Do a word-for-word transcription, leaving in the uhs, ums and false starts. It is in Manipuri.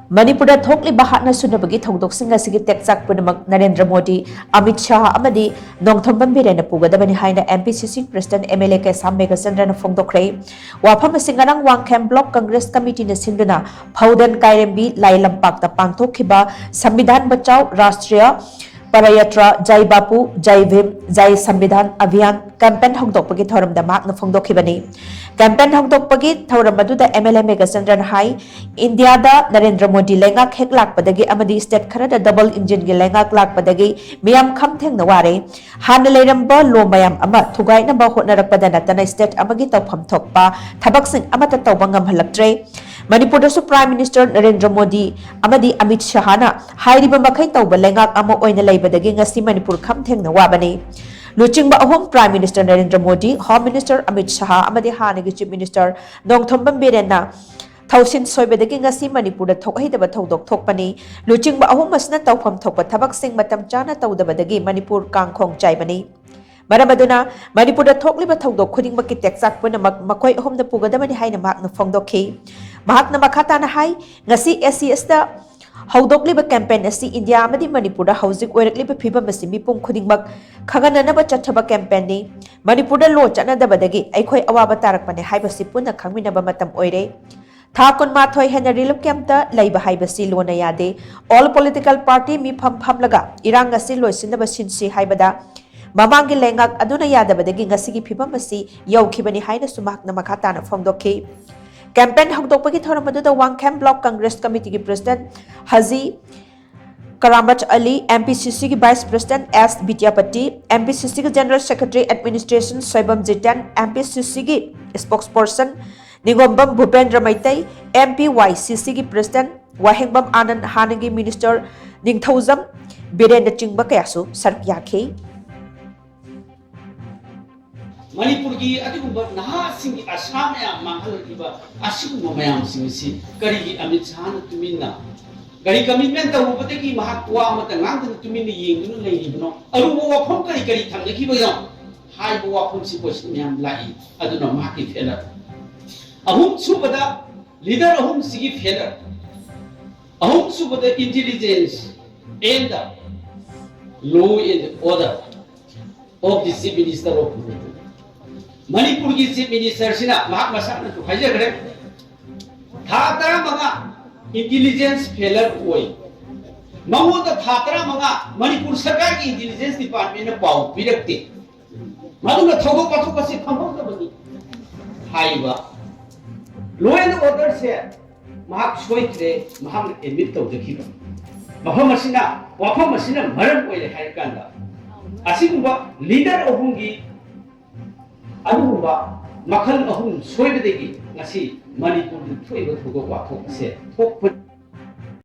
ꯃꯅꯤꯄꯨꯔꯗ ꯊꯣꯛꯂꯤꯕ ꯍꯥꯠꯅ ꯁꯨꯅꯕꯒꯤ ꯊꯧꯗꯣꯛꯁꯤꯡ ꯑꯁꯤꯒꯤ ꯇꯦꯛꯆꯥꯛ ꯄꯨꯝꯅꯃꯛ ꯅꯔꯦꯟꯗ꯭ꯔ ꯃꯣꯗꯤ, ꯑꯃꯤꯠ ꯁꯥꯍ ꯑꯃꯗꯤ ꯅꯣꯡꯊꯣꯝꯕꯝ ꯕꯤꯔꯦꯟꯅ ꯄꯨꯒꯗꯕꯅꯤ ꯍꯥꯏꯅ M P C C President M L A ꯀꯩꯁꯥꯝ ꯃꯦꯘꯆꯟꯗ꯭ꯔꯅ ꯐꯣꯡꯗꯣꯛꯈ꯭ꯔꯦ꯫ ꯋꯥꯐꯝ ꯑꯁꯤ ꯉꯔꯥꯡ ꯋꯥꯡꯈꯦꯝ Block Congress Committeeꯅ ꯁꯤꯟꯗꯨꯅ ꯐꯧꯗꯦꯟ ꯀꯥꯏꯔꯦꯝꯕꯤ ꯂꯥꯏ ꯂꯝꯄꯥꯛꯇ ꯄꯥꯡꯊꯣꯛꯈꯤꯕ ꯁꯝꯕꯤꯙꯥꯟ ꯕꯆꯥꯎ ꯔꯥꯁꯇ꯭ꯔꯤꯌ ꯄꯔꯌꯥꯇ꯭ꯔ ꯖꯥꯏ ꯕꯥꯄꯨ, ꯖꯥꯏ ꯚꯤꯝ, ꯖꯥꯏ ꯁꯝꯕꯤꯙꯥꯟ ꯑꯚꯤꯌꯥꯟ campaign ꯍꯧꯗꯣꯛꯄꯒꯤ ꯊꯧꯔꯝꯗ ꯃꯍꯥꯛꯅ ꯐꯣꯡꯗꯣꯛꯈꯤꯕꯅꯤ꯫ Campaign ꯍꯧꯗꯣꯛꯄꯒꯤ ꯊꯧꯔꯝ ꯑꯗꯨꯗ M L A ꯃꯦꯘꯆꯟꯗ꯭ꯔꯅ ꯍꯥꯏ, ꯏꯟꯗꯤꯌꯥꯗ ꯅꯔꯦꯟꯗ꯭ꯔ ꯃꯣꯗꯤ ꯂꯩꯉꯥꯛ ꯍꯦꯛ ꯂꯥꯛꯄꯗꯒꯤ ꯑꯃꯗꯤ state ꯈꯔꯗ double engineꯒꯤ ꯂꯩꯉꯥꯛ ꯂꯥꯛꯄꯗꯒꯤ ꯃꯤꯌꯥꯝ ꯈꯝ ꯊꯦꯡꯅ ꯋꯥꯔꯦ꯫ ꯍꯥꯟꯅ ꯂꯩꯔꯝꯕ law ꯃꯌꯥꯝ ꯑꯃ ꯊꯨꯒꯥꯏꯅꯕ ꯍꯣꯠꯅꯔꯛꯄꯗ ꯅꯠꯇꯅ state ꯑꯃꯒꯤ ꯇꯧꯐꯝ ꯊꯣꯛꯄ ꯊꯕꯛꯁꯤꯡ ꯑꯃꯠꯇ ꯇꯧꯕ ꯉꯝꯍꯜꯂꯛꯇ꯭ꯔꯦ꯫ ꯃꯅꯤꯄꯨꯔꯗꯁꯨ Prime Minister ꯅꯔꯦꯟꯗ꯭ꯔ ꯃꯣꯗꯤ ꯑꯃꯗꯤ ꯑꯃꯤꯠ ꯁꯍꯥꯅ ꯍꯥꯏꯔꯤꯕ ꯃꯈꯩ ꯇꯧꯕ ꯂꯩꯉꯥꯛ ꯑꯃ ꯑꯣꯏꯅ ꯂꯩꯕꯗꯒꯤ ꯉꯁꯤ ꯃꯅꯤꯄꯨꯔ ꯈꯝ ꯊꯦꯡꯅ ꯋꯥꯕꯅꯤ꯫ ꯂꯨꯆꯤꯡꯕ ꯑꯍꯨꯝ, Prime Minister Narendra Modi, Home Minister Amit ꯁꯍꯥ ꯑꯃꯗꯤ ꯍꯥꯟꯅꯒꯤ Chief Minister ꯅꯣꯡꯊꯣꯝꯕꯝ ꯕꯤꯔꯦꯟꯅ ꯊꯧꯁꯤꯟ ꯁꯣꯏꯕꯗꯒꯤ ꯉꯁꯤ ꯃꯅꯤꯄꯨꯔꯗ ꯊꯣꯛꯍꯩꯗꯕ ꯊꯧꯗꯣꯛ ꯊꯣꯛꯄꯅꯤ꯫ ꯂꯨꯆꯤꯡꯕ ꯑꯍꯨꯝ ꯑꯁꯤꯅ ꯇꯧꯐꯝ ꯊꯣꯛꯄ ꯊꯕꯛꯁꯤꯡ ꯃꯇꯝ ꯆꯥꯅ ꯇꯧꯗꯕꯗꯒꯤ ꯃꯅꯤꯄꯨꯔ ꯀꯥꯡꯈꯣꯡ ꯆꯥꯏꯕꯅꯤ꯫ ꯃꯔꯝ ꯑꯗꯨꯅ ꯃꯅꯤꯄꯨꯔꯗ ꯊꯣꯛꯂꯤꯕ ꯊꯧꯗꯣꯛ ꯈꯨꯗꯤꯡꯃꯛꯀꯤ ꯇꯦꯛꯆꯥꯛ ꯄꯨꯝꯅꯃꯛ ꯃꯈꯣꯏ ꯑꯍꯨꯝꯗ ꯄꯨꯒꯗꯕꯅꯤ ꯍꯥꯏꯅ ꯃꯍꯥꯛꯅ ꯐꯣꯡꯗꯣꯛꯈꯤ꯫ ꯃꯍꯥꯛꯅ ꯃꯈꯥ ꯇꯥꯅ ꯍꯥꯏ, ꯉꯁꯤ S C Sꯇ ꯍꯧꯗꯣꯛꯂꯤꯕ campaign ꯑꯁꯤ ꯏꯟꯗꯤꯌꯥ ꯑꯃꯗꯤ ꯃꯅꯤꯄꯨꯔꯗ ꯍꯧꯖꯤꯛ ꯑꯣꯏꯔꯛꯂꯤꯕ ꯐꯤꯕꯝ ꯑꯁꯤ ꯃꯤꯄꯨꯝ ꯈꯨꯗꯤꯡꯃꯛ ꯈꯪꯍꯟꯅꯅꯕ ꯆꯠꯊꯕ campaignꯅꯤ꯫ ꯃꯅꯤꯄꯨꯔꯗ law ꯆꯠꯅꯗꯕꯗꯒꯤ ꯑꯩꯈꯣꯏ ꯑꯋꯥꯕ ꯇꯥꯔꯛꯄꯅꯤ ꯍꯥꯏꯕꯁꯤ ꯄꯨꯟꯅ ꯈꯪꯃꯤꯟꯅꯕ ꯃꯇꯝ ꯑꯣꯏꯔꯦ꯫ ꯊꯥ ꯀꯨꯟꯃꯥꯊꯣꯏ ꯍꯦꯟꯅ relief campꯇ ꯂꯩꯕ ꯍꯥꯏꯕꯁꯤ lawꯅ ꯌꯥꯗꯦ꯫ All political party ꯃꯤꯐꯝ ꯐꯝꯂꯒ ꯏꯔꯥꯡ ꯑꯁꯤ ꯂꯣꯏꯁꯤꯟꯅꯕ ꯁꯤꯟꯁꯤ ꯍꯥꯏꯕꯗ ꯃꯃꯥꯡꯒꯤ ꯂꯩꯉꯥꯛ ꯑꯗꯨꯅ ꯌꯥꯗꯕꯗꯒꯤ ꯉꯁꯤꯒꯤ ꯐꯤꯕꯝ ꯑꯁꯤ ꯌꯧꯈꯤꯕꯅꯤ ꯍꯥꯏꯅꯁꯨ ꯃꯍꯥꯛꯅ ꯃꯈꯥ ꯇꯥꯅ ꯐꯣꯡꯗꯣꯛꯈꯤ꯫ Campaign ꯍꯧꯗꯣꯛꯄꯒꯤ ꯊꯧꯔꯝ ꯑꯗꯨꯗ ꯋꯥꯡꯈꯦꯝ Block Congress Committeeꯒꯤ President ꯍꯥꯖꯤ ꯀꯔꯥꯃꯠ ꯑꯂꯤ, M P C Cꯒꯤ Vice President S Bidyapati, M P C Cꯒꯤ General Secretary Administration Soibam Jiten, M P C Cꯒꯤ Spokesperson ꯅꯤꯉꯣꯝꯕꯝ ꯚꯨꯄꯦꯟꯗ꯭ꯔ Meitei, M P Y C Cꯒꯤ President ꯋꯥꯍꯦꯡꯕꯝ ꯑꯥꯅꯟ, ꯍꯥꯟꯅꯒꯤ Minister ꯅꯤꯡꯊꯧꯖꯝ ꯕꯤꯔꯦꯟꯅꯆꯤꯡꯕ ꯀꯌꯥꯁꯨ ꯁꯔꯨꯛ ꯌꯥꯈꯤ꯫ ꯃꯅꯤꯄꯨꯔꯒꯤ ꯑꯗꯨꯒꯨꯝꯕ ꯅꯍꯥꯁꯤꯡꯒꯤ ꯑꯁꯥ ꯃꯌꯥꯝ ꯃꯥꯡꯍꯜꯂꯛꯂꯤꯕ ꯑꯁꯤꯒꯨꯝꯕ ꯃꯌꯥꯝꯁꯤꯡ ꯑꯁꯤ ꯀꯔꯤꯒꯤ ꯑꯃꯤꯠ ꯁꯥꯍꯅ ꯇꯨꯃꯤꯟꯅ ꯀꯔꯤ commitment ꯇꯧꯔꯨꯕꯗꯒꯤ ꯃꯍꯥꯛ ꯋꯥ ꯑꯃꯠꯇ ꯉꯥꯡꯗꯅ ꯇꯨꯃꯤꯟꯅ ꯌꯦꯡꯗꯨꯅ ꯂꯩꯔꯤꯕꯅꯣ? ꯑꯔꯨꯕ ꯋꯥꯐꯝ ꯀꯔꯤ ꯀꯔꯤ ꯊꯝꯅꯈꯤꯕꯅꯣ ꯍꯥꯏꯕ ꯋꯥꯐꯝꯁꯤ question ꯃꯌꯥꯝ ꯂꯥꯛꯏ꯫ ꯑꯗꯨꯅ ꯃꯍꯥꯛꯀꯤ failure꯫ ꯑꯍꯨꯝ ꯁꯨꯕꯗ, leader ꯑꯍꯨꯝꯁꯤꯒꯤ failure꯫ ꯑꯍꯨꯝꯁꯨꯕꯗ, intelligence and the law and order of the Chief Minister of Manipur꯫ ꯃꯅꯤꯄꯨꯔꯒꯤ Chief Minister ꯁꯤꯅ ꯃꯍꯥꯛ ꯃꯁꯥꯅꯁꯨ ꯍꯥꯏꯖꯈ꯭ꯔꯦ, ꯊꯥ ꯇꯔꯥꯃꯉꯥ intelligence failure ꯑꯣꯏ꯫ ꯃꯉꯣꯟꯗ ꯊꯥ ꯇꯔꯥꯃꯉꯥ ꯃꯅꯤꯄꯨꯔ ꯁꯔꯀꯥꯔꯒꯤ intelligence department ꯅ ꯄꯥꯎ ꯄꯤꯔꯛꯇꯦ꯫ ꯃꯗꯨꯅ ꯊꯧꯗꯣꯛ ꯋꯥꯊꯣꯛ ꯑꯁꯤ ꯈꯪꯍꯧꯗꯕꯅꯤ ꯍꯥꯏꯕ꯫ Law and order ꯁꯦ ꯃꯍꯥꯛ ꯁꯣꯏꯈ꯭ꯔꯦ, ꯃꯍꯥꯛꯅ admit ꯇꯧꯖꯈꯤꯕ꯫ ꯃꯐꯝ ꯑꯁꯤꯅ, ꯋꯥꯐꯝ ꯑꯁꯤꯅ ꯃꯔꯝ ꯑꯣꯏꯔꯦ ꯍꯥꯏꯔ ꯀꯥꯟꯗ, ꯑꯁꯤꯒꯨꯝꯕ leader ꯑꯍꯨꯝꯒꯤ ꯑꯗꯨꯒꯨꯝꯕ ꯃꯈꯜ ꯑꯍꯨꯝ ꯁꯣꯏꯕꯗꯒꯤ ꯉꯁꯤ ꯃꯅꯤꯄꯨꯔꯗ ꯊꯣꯛꯏꯕ ꯊꯧꯗꯣꯛ ꯋꯥꯊꯣꯛ ꯑꯁꯦ ꯊꯣꯛꯄ꯫